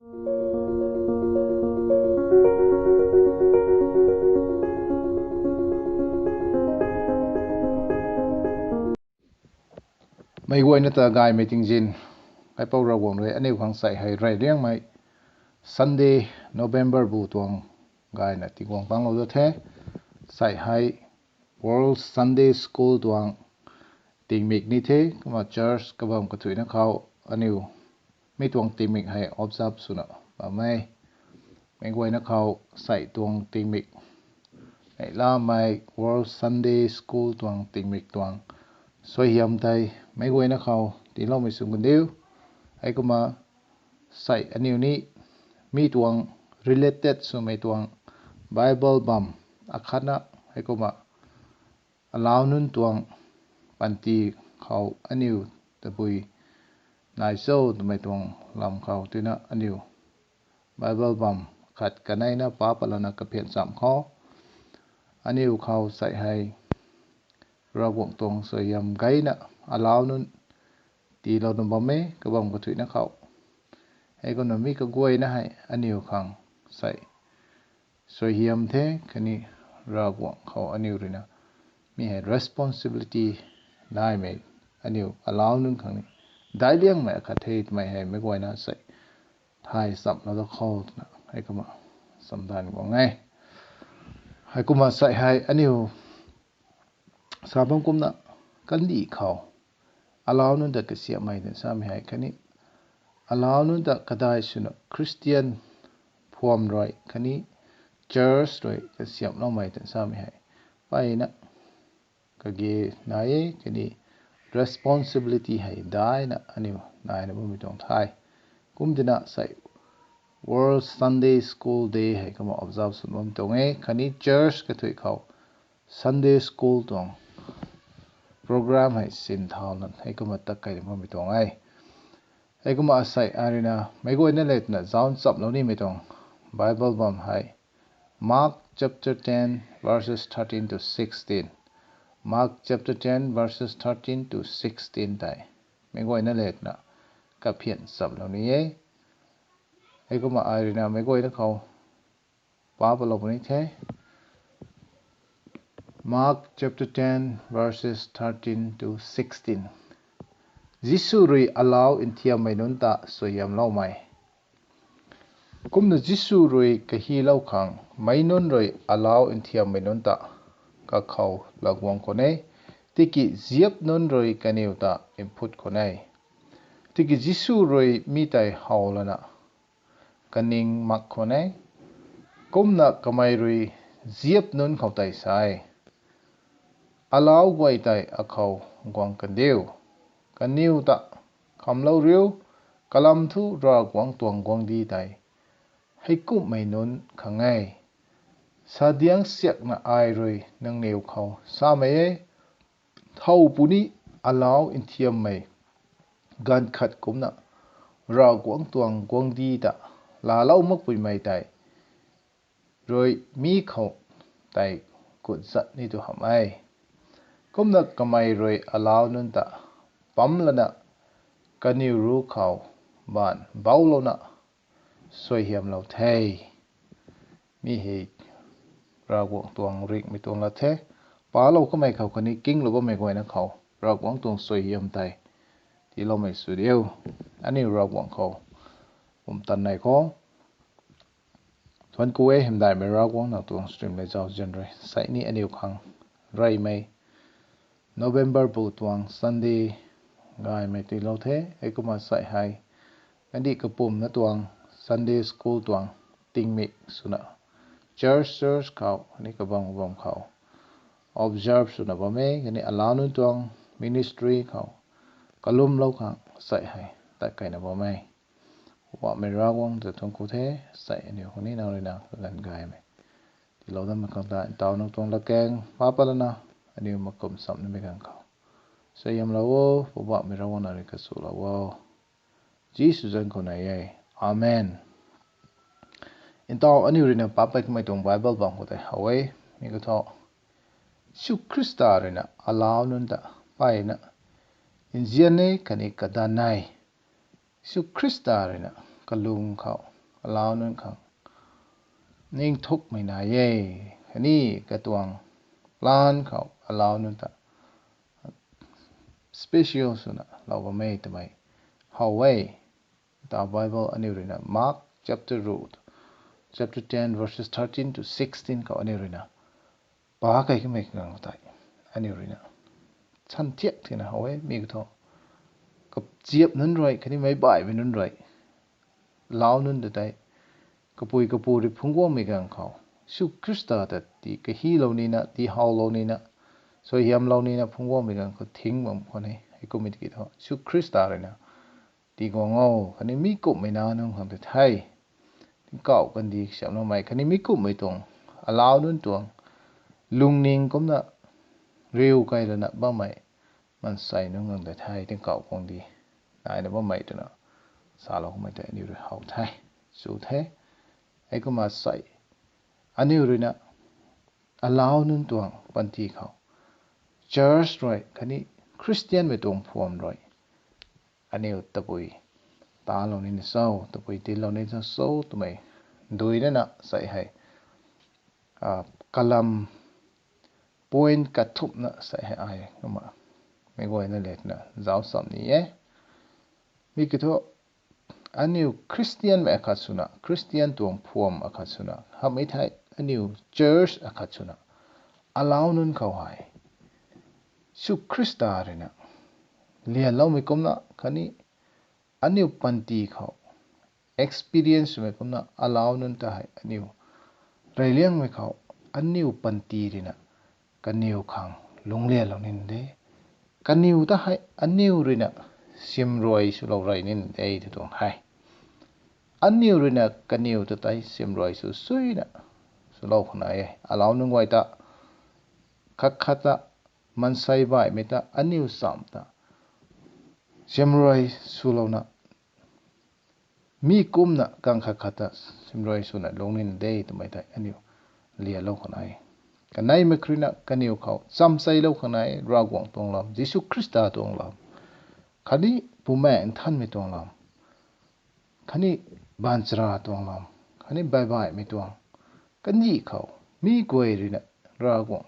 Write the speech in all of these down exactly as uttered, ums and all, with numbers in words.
Meic guayna ta gaymei tingzin, Kaipouc Ravguangc rui aniu khang sei hei rey liangmei Sunday, November bu tuang gayna tingguang tanglou da the. Sei hei World Sunday School tuang tingmik ni the, kumna church kabam kathuina khou aniu mi tuang tingmik hei observe swna bam e. Meic guayna khou sei tuang tingmik, neihlamei World Sunday School tuang tingmik tuang suaihiam tei meic guayna khou tiiloumei sw kandiu. Heikumna sei aniu ni mi tuang related swmei tuang Bible bam akhatna, heikumna alau nunc tuang panty khou aniu tabui nai cho twmei tuang lam khou tina aniu Bible bam khat kaneina pa patlana kaphian cham khou, aniu khou sei hei Ravguangc tuang suaihiam gayna alau nunc tiilou na bam e, kabam kathuina khou. Heikumna mi kaguayna hei aniu khang sei suaihiam the khatni Ravguangc khou aniu ruina mi hei responsibility naimei, aniu alau nunc khang ni daic liangmei akhat the twmei hei meic guayna sei thay chamlou da khou twna heikumna samdan guang e. Heikumna sei hei aniu sa bam kumna kandih khou alau nunc ta kasiamhmei twna samei hei khatni alau nunc ta kadai swna Christian phuam rui khatni church rui kasiamhloumei twna samei hei mpeyna kage nai e khatni responsibility hei daina aniu naina bammei tuang the. Kumtina sei World Sunday School Day hei kumna observe sw bam tuang e khatni church kathui khou Sunday School tuang program hei sin thau lan heikumna tat keyna bammei tuang e. Heikumna asei ai ruina meic guayna le twna zauc chamlou nimei tuang Bible bam hei Mark chapter ten verses thirteen to sixteen. Mark chapter ten verses thirteen to sixteen tei meic guayna le twna kaphian chamlou ni e. Heikumna ai ruina meic guayna khou pa patlou puni the. Mark chapter ten verses thirteen to sixteen. Jisu rui alau nthiammei nunc ta suaihiamloumei. Kumna Jisu rui kahilou khang meic nunc rui alau nthiammei nunc ta kakhou laguang khwan e, tiki ziap nunc rui kaniw ta mphut khwan e. Tiki Jisu rui mi tei how lana kaning mak khwan e. Kumna kamei rui ziap nunc khou tei sa e, alau guay tei akhou guang kandiu, kaniw ta khamlou riu, kalam thu Ravguangc tuang guangcdic tei heikumhmei nunc khang e. Sadiang siakna ai rui nangniw khou samei e, thow puni alau nthiammei ganv khat kumcna Ravguangc tuang guangcdic ta laalou makpuimei tei rui mi khou tei kutzat ni tu hamh e. Kumna kamei rui alau nunc ta pam lana kaniw ruc khou baanv bouclouna suaihiamlou the. Mi hei Ravguangc tuang ringhmei tuang lat the. Palou kamei khou khatni kinglou bammei guayna khou Ravguangc tuang suaihiam tei tiiloumei sw diu. Aniu Ravguangc khou pumtan nei khou thuanc ku e. Hymdaihmei Ravguangc, nang tuang stream le zauzian rui sei ni aniu khang reymei November bu tuang Sunday gaymei tiilou the. Heikumna sei hei kandih kapumna tuang Sunday school tuang tingmik swna church church khou ni kabam kabam khou observe swna bam e, khatni alau nunc tuang ministry khou kalumlou khang sei hei tat keyna bam e. Poubauhmei Ravguangc ta thuanc ku the, sei aniu khou ni nang ruina kaganv gaymei tiilou dammei khang ta ntau nang tuang latkaeng pa patlana aniu makum cham nimei ganv khou suaihiamlou o. Poubauhmei Ravguangc, nang rui kachulou o. Jisu zanc khou nei e. Amen. Ntau aniu ruina papat kamei tuang Bible bam khou tei how e. Mi khou thu Jisu Khrista ruina alau nunc ta mpeyna nzian e khatni kadan e. Jisu Khrista ruina kalung khou, alau nunc khang ningthukmei nai e. Khatni katuang plan khou alau nunc ta special swna lou bam e twmei how e. Ta Bible aniu ruina Mark chapter root, chapter ten verses thirteen to sixteen khou aniu ruina pa kai kamei kang tei aniu ruina san thiak thina how e. Mi khou thu kaziap nunc rui khatni meic baihmei nunc rui lau nunc ta tei kapui kapu rui phungc guangmei ganv khou Jisu Khrista ta tii kahilou nina, tii howlou nina, suaihiamlou nina phungc guangmei ganv khou thing bam khwan e. Heikummei tiki thu Jisu Khrista ruina tii guang o, khatni mi kumhmei nac nunc khang tei the, tingkauh kandih kasiamhloumei khatni mi kumhmei tuang alau nunc tuang lungning kumna riu kei lana bammei maansei nunc khang tei the, tingkauh kandih naina bammei twna salou kummei tei aniu rui how the, chu the. Heikumna sei aniu ruina alau nunc tuang panty khou church rui khatni Khristianmei tuang phuam rui aniu tabui talou nina cho, tabui tiilou nina cho twmei dui nana sei hei kalam point kathumhna sei hei ai kumna meic guayna le twna zauc cham ni e. Mi kiu thu aniu Khristianmei akhat swna, Khristian tuang phuam akhat swna, hamhmei thei aniu church akhat swna alau nunc khou hei Jisu Khrista ruina lianloumei kumna khatni aniu panty khou experience swmei kumna alau nunc ta hei aniu reyliangmei khou aniu panty ruina kaniw khang lunglianlou nina de. Kaniw ta hei aniu ruina simrui swlou rey nina de tw tuang the. Aniu ruina kaniw ta tei simrui sw suina swlou khang nai e. Alau nunc guay ta khat khat ta maansei baihmei ta aniu cham ta simrui swlouna mi kumna kang khat khat ta simrui swna lung nina de twmei tei aniu lianlou khang nai e. Kaneimei kha ruina kaniw khou chamcheilou khang nai e, Ravguangc tuang lam, Jisu Khrista tuang lam, khatni Bumaengh Nthanmei tuang lam, khatni baanchara tuang lam, khatni baihbaihmei tuang kandih khou mi guay ruina Ravguangc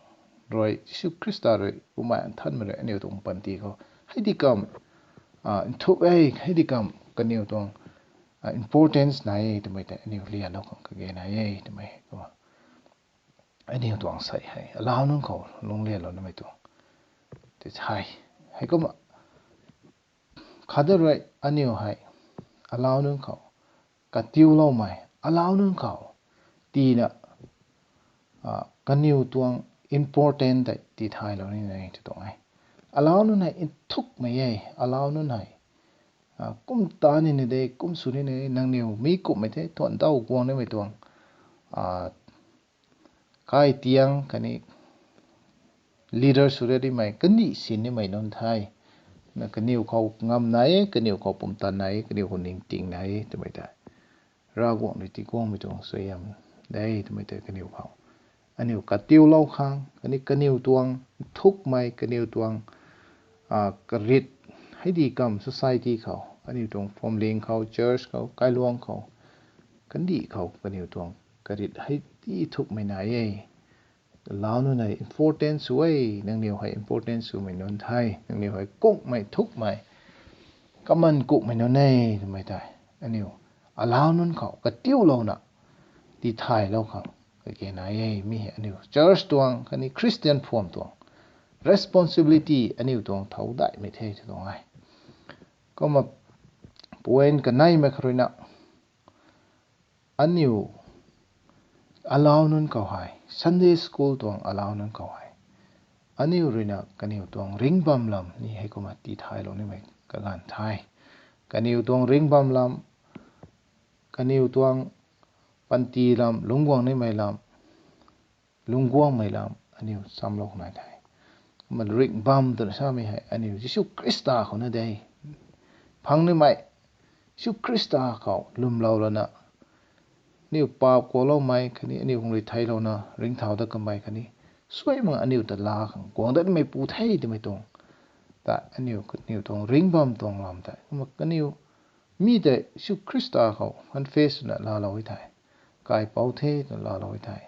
rui, Jisu Khrista rui, Bumaengh Nthanmei rui aniu tuang panty khou hei di kam nthuk e, hei di kam kaniw tuang importance nai e twmei tei aniu lianlou khang kage nai e twmei kumna aniu tuang sei hei alau nunc khou lunglianlou nimei tuang tei the. Heikumna khat da rui aniu hei alau nunc khou katiuloumei, alau nunc khou tiina kaniw tuang important tei tithaylou nina tw tuang e. Alau nunc hei nthukmei e, alau nunc hei kum ta nina de, kum sw nina de, nangniw mi kumhmei the, thuan daw guang nimei tuang kai tiang khatni leader sw ri dimei kandih sin nimei nunc the. Na kaniw khou ngam nai e, kaniw khou pumtan nai e, kaniw khou ningting nai e twmei tei Ravguangc rui tiguangmei tuang suaihiam de twmei tei kaniw khou aniu katiulou khang khatni kaniw tuang nthukmei, kaniw tuang karit hei di kam society khou, aniu tuang phuamling khou, church khou, kailuang khou, kandih khou kaniw tuang karit hei di nthukmei nai e. Alau nunc hei important sw e, nangniw hei important swmei nunc the, nangniw hei kungmei nthukmei, kaman kungmei nunc e twmei tei aniu alau nunc khou katiulouna tithaylou khang kage nai e. Mi hei aniu church tuang khatni Christian phuam tuang responsibility aniu tuang thau daihmei the tw tuang e. Kumna point kaneimei kha ruina aniu alau nunc khou hei, Sunday school tuang alau nunc khou hei, aniu ruina kaniw tuang ringc bam lam ni heikumna tithaylou nimei kaganv the. Kaniw tuang ringc bam lam, kaniw tuang panty lam, lungcguang nimei lam, lungcguangmei lam aniu chamlou khang nai the. Kumna ringc bam twna samei hei aniu Jisu Khrista khou na de phang nimei, Jisu Khrista khou lwmlou lana aniu paap kuakloumei khatni aniu khang rui theilouna ringcthau dat kamei khatni suai mak aniu ta laa khang guang datmeipu the twmei tuang ta aniu, kaniw tuang ringc bam tuang lam tei kumna kaniw Mi tei Jisu Khrista khou confess twna laalou e thei, kaipouc the twna laalou e thei,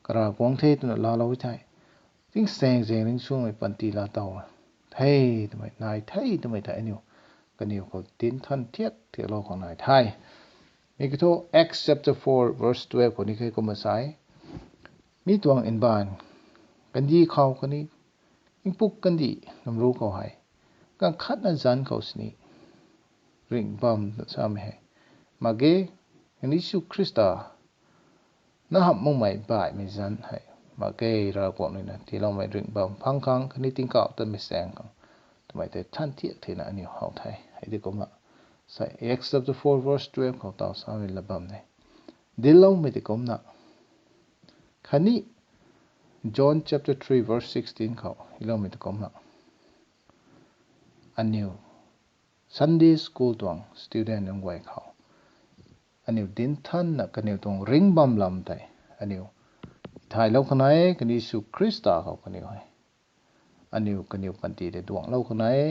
karavguangc the twna laalou e thei, tingsaeng zaeng ringcsuangmei panty laa tow the twmei nai the twmei tei aniu kaniw khou dinc than thiak thiaklou khang nai the. Mi kiu thu Acts chapter four verse twelve khou ni khe kumna sa e, mi tuang mbaanv kandih khou khatni mpuk kandih namru khou hei, ganv khatna zanc khou sini ringh bam samei hei mak ge, khatni Jisu Khrista na hamh makmei baihmei zanc hei mak ge. Ravguangc ruina tiiloumei ringh bam phang khang khatni tingkauh tamei saeng khang twmei tei than thiak thena aniu how the. Hei di kumna sa e, Acts chapter four verse twelve khou taw samei la bam e. Dincloumei tei kumna, khatni John chapter three verse sixteen khou iloumei tei kumna, aniu Sunday school tuang student nunc guay khou aniu dinc thanna kaniw tuang ringh bam lam tei aniu thaylou khang nai e. Khatni Jisu Khrista khou kaniw hei aniu kaniw panty tei duangclou khang nai e.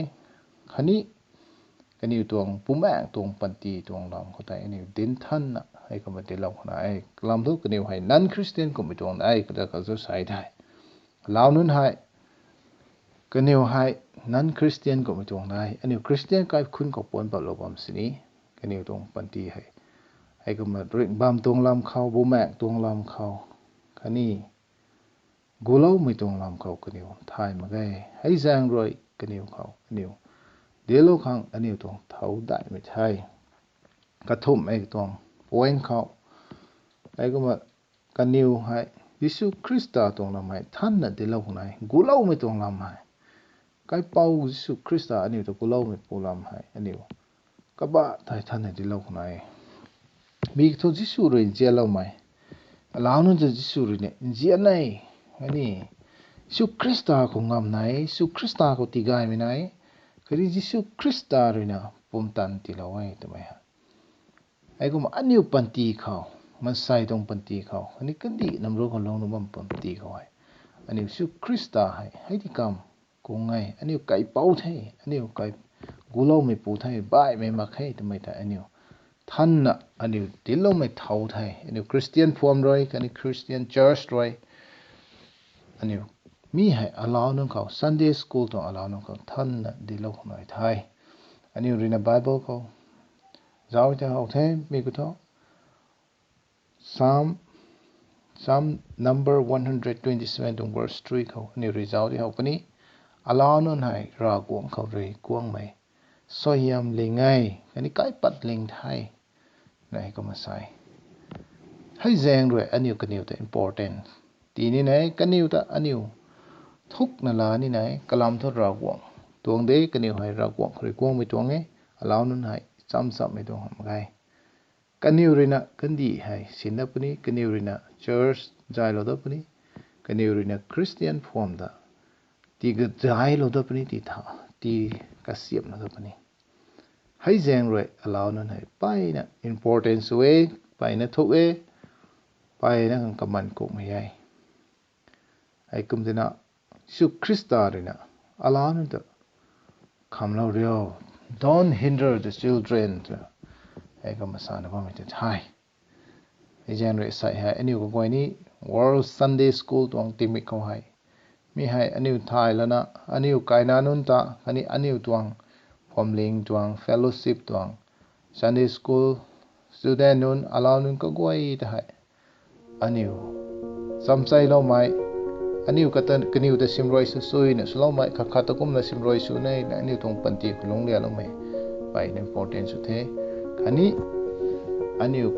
Khatni kaniw tuang bumaengc tuang panty tuang lam khou tei aniu dinc thanna hei kumna dinclou khang nai e. Kalam thu kaniw hei non-Christian kummei tuang de kata kazau sa e thei, alauc nunc hei kaniw hei non-Christian kummei tuang de, aniu Christian kaikhunc khou puanc patlou bam sini kaniw tuang panty hei hei kumna ringh bam tuang lam khou, bumaengc tuang lam khou, khatni guloumei tuang lam khou kaniw thay mak ge. Hei zaeng rui kaniw khou aniu dinclou khang aniu tuang thau daihmei the. Kathumhmei tuang point khou hei kumna kaniw hei Jisu Khrista tuang lam hei thanna dinclou khang nai e. Guloumei tuang lam hei, kaipouc Jisu Khrista aniu ta guloumeipu lam hei aniu kabah thei thanna dinclou khang nai e. Mi kiu thu Jisu rui nzianloumei, alauc nunc ta Jisu rui ni nzian e, khatni Jisu Khrista khou ngam nai, Jisu Khrista khou tigaymei nai, khatni Jisu Khrista ruina pumtan tiilou e twmei hei, hei kumna aniu panty khou, maansei tuang panty khou khatni kandih namru khou lungc nuh bam panty khou hei aniu Jisu Khrista hei hei di kam kung e, aniu kaipouc the, aniu kai guloumeipu the, baihmei mak khe twmei tei aniu thanna aniu dincloumei thau the. Aniu Christian phuam rui khatni Christian church rui aniu mi hei alauc nunc khou Sunday school tuang alauc nunc khou thanna dinclou khang nai the. Aniu ruina Bible khou zauc tei how the. Mi kiu thu Psalm, Psalm number one hundred twenty-seven tuang verse three khou aniu rui zauc di how puni, alauc nunc hei Ravguangc khou rui guangmei suaihiam ling e, khatni kaipat ling the, na hei kumna sa e. Hei zaeng rui aniu kaniw ta important tii ni nai, kaniw ta aniu thukna laa ni nai. Kalam thu Ravguangc tuang de, kaniw hei Ravguangc khou rui guangmei tuang e, alauc nunc hei cham chammei tuang hamh mak ge. Kaniw ruina kandih hei sin dat puni, kaniw ruina church zaylou dat puni, kaniw ruina Christian phuam ta tii kazaylou dat puni, tii tha, tii kasiamhlou dat puni. Hei zaeng rui alauc nunc hei mpeyna important sw e, mpeyna thuk e, mpeyna khang kaman kummei e. Hei kum tina Jisu Khrista ruina alauc nunc ta khamlou rio, don't hinder the children twna hei kumna sana bammei tei the. Hei zaeng rui sei hei aniu kaguay ni World Sunday School tuang tingmik khou hei, mi hei aniu thay lana aniu kaina nunc ta khatni aniu tuang phuamling tuang, fellowship tuang, Sunday school student nunc, alauc nunc kaguay ta hei aniu chamcheiloumei, aniu kata, kaniw ta simrui sw suina swloumei, khat khat ta kumna simrui sw nina aniu tuang panty khou lungclialoumei mpeyna important sw the. Khatni aniu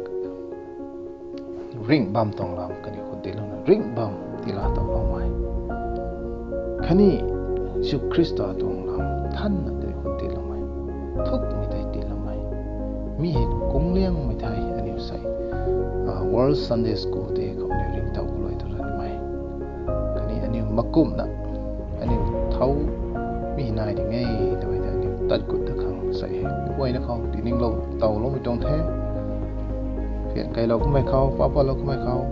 ringh bam tuang lam kaniw khou tiilouna ringh bam tiilat towloumei, khatni Jisu Khrista tuang lam thanna kaniw khou tiiloumei, thukmei tei tiiloumei, mi hei kungliangmei thei aniu sei, ah, World Sunday School tei khou aniu ringcthau khou luai tu ranmei, khatni aniu makumna aniu thau mi hei nai ding e twmei tei aniu tat gut dat khang sei hei kaguayna khou tininglou towloumei tuang the. Pian kailou kummei khou, pa patlou kummei khou,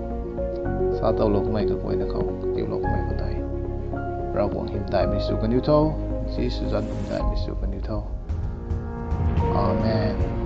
sa towlou kummei kaguayna khou tiilou kummei khou tei, Ravguangc hymdaihmei sw kaniw tho, Jisu zanc hymdaihmei sw kaniw tho. Amen.